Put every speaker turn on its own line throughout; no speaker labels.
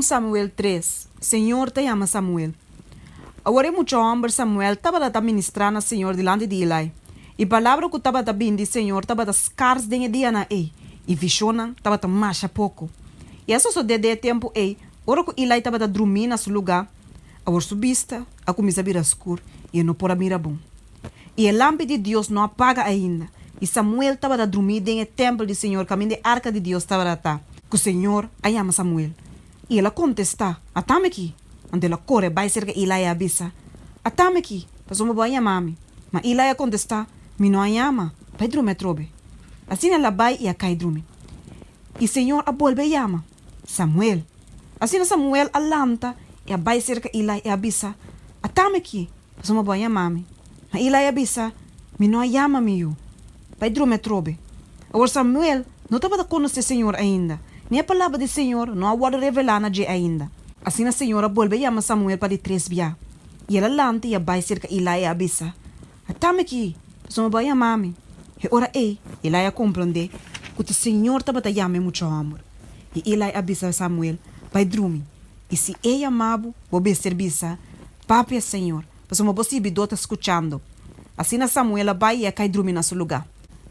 Un Samuel tres, Señor ta yama Samuel. Awor e mucha hòmber Samuel tabata ta ministrá na Señor dilanti di Eli. I palabra ku tabata bini di Señor tabata skars den e dianan ei, i vishonnan tabata masha poko. I a sosodé den e tempu ei, ora ku Eli tabata drumí na su lugá, awor su bista a kuminsá bira skur i e no por a mira bon. I e lampi di Dios no a paga ainda, i Samuel tabata drumí den e tèmpel di Señor kaminda e arka di Dios tabata ta, ku Señor a yama Samuel. I el a kontestá, Atami aki. Anto el a kore bai serka Eli i a bisa, Atami aki, pasobra bo a yama mi. Ma Eli a kontestá, Mi no a yama, bai drumi atrobe. Asina el a bai i a kai drumi. I Señor a bolbe yama, Samuel. Asina Samuel a lanta i a bai serka Eli i a bisa, Atami aki, Pasobra bo a yama mi. Ma Eli a bisa, Mi no a yama mi yu. Bai drumi atrobe. Awor Samuel no tabata konosé Señor ainda, ni e palabra di Señor no a wòrdu revelá na dje ainda. Asina Señor a bolbe yama Samuel pa di tres bia. I el a lanta i a bai serka Eli i a bisa, Atami aki, pasobra bo a yama mi. E ora ei Eli a komprondé ku ta Señor tabata yama e mucha hòmber. I Eli a bisa Samuel, Bai drumi, i si e yama bo, bo mester bisa, Papia, Señor, pasobra bo sirbidó ta skuchando. Asina Samuel a bai i a kai drumi na su lugá.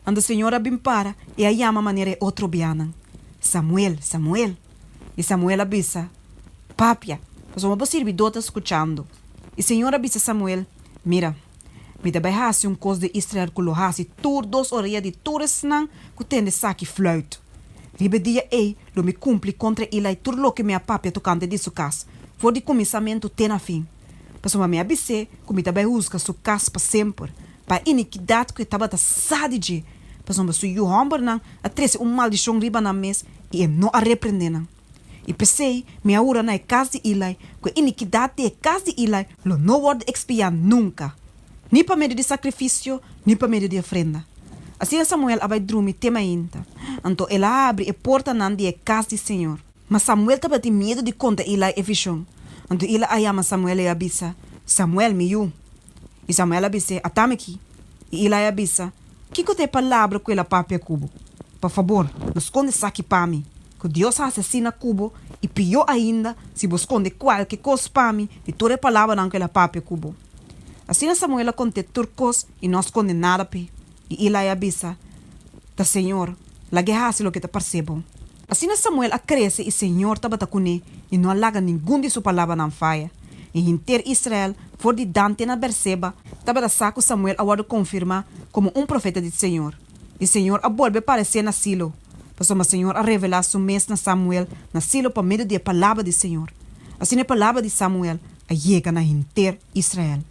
Anto Señor a bin para i a yama manera e otro bianan, Samuel, Samuel! I Samuel a bisa, Papia, pasobra bo sirbidó ta skuchando. I Señor a bisa Samuel, Mira, mi ta bai hasi un kos den Israel ku lo hasi tur dos orea di tur esnan ku tende esaki fluit. Riba e dia ei lo mi kumpli kontra Eli tur loke mi a papia tokante di su kas, for di kuminsamentu te na fin. Pasobra mi a bis'é ku mi ta bai husga su kas pa semper, pa e inikidat ku e tabata sa di dje, pasobra su yu hòmbernan a trese un maldishon riba nan mes i e no a reprendé nan. I p'esei mi a hura na e kas di Eli ku e inikidat di e kas di Eli lo no wòrdu ekspiá nunka, ni pa medio di sakrifisio ni pa medio di ofrenda. Asina Samuel a bai drumi te mainta. Anto el a habri e portanan di e kas di señor. Ma Samuel tabatin miedu di konta Eli e vishon. Anto Eli a yama Samuel i a bisa, Samuel, mi yu. I Samuel a bis'é, Atami aki. I Eli a bisa, Kiko ta e palabra ku el a papia ku bo? Pa fabor, no skonde esaki pa mi. Ku Dios hasi asina ku bo, i pió ainda, si bo skonde kualke kos pa mi di tur e palabranan ku el a papia ku bo. Asina Samuel a kont'é tur kos i no a skonde nada p'e. I Eli a bisa, Ta señor, lag'é hasi loke ta parsé bon. Asina Samuel a krese i señor tabata kuné i no a laga ningun di su palabranan faya. I henter Israel, for di Dan te na Berseba, tabata sa ku Samuel a wòrdu konfirmá komo un profeta di señor. I señor a bolbe paresé na Silo, pasobra señor a revelá su mes na Samuel na Silo pa medio di e palabra di señor. Asina e palabra di Samuel a yega na henter Israel.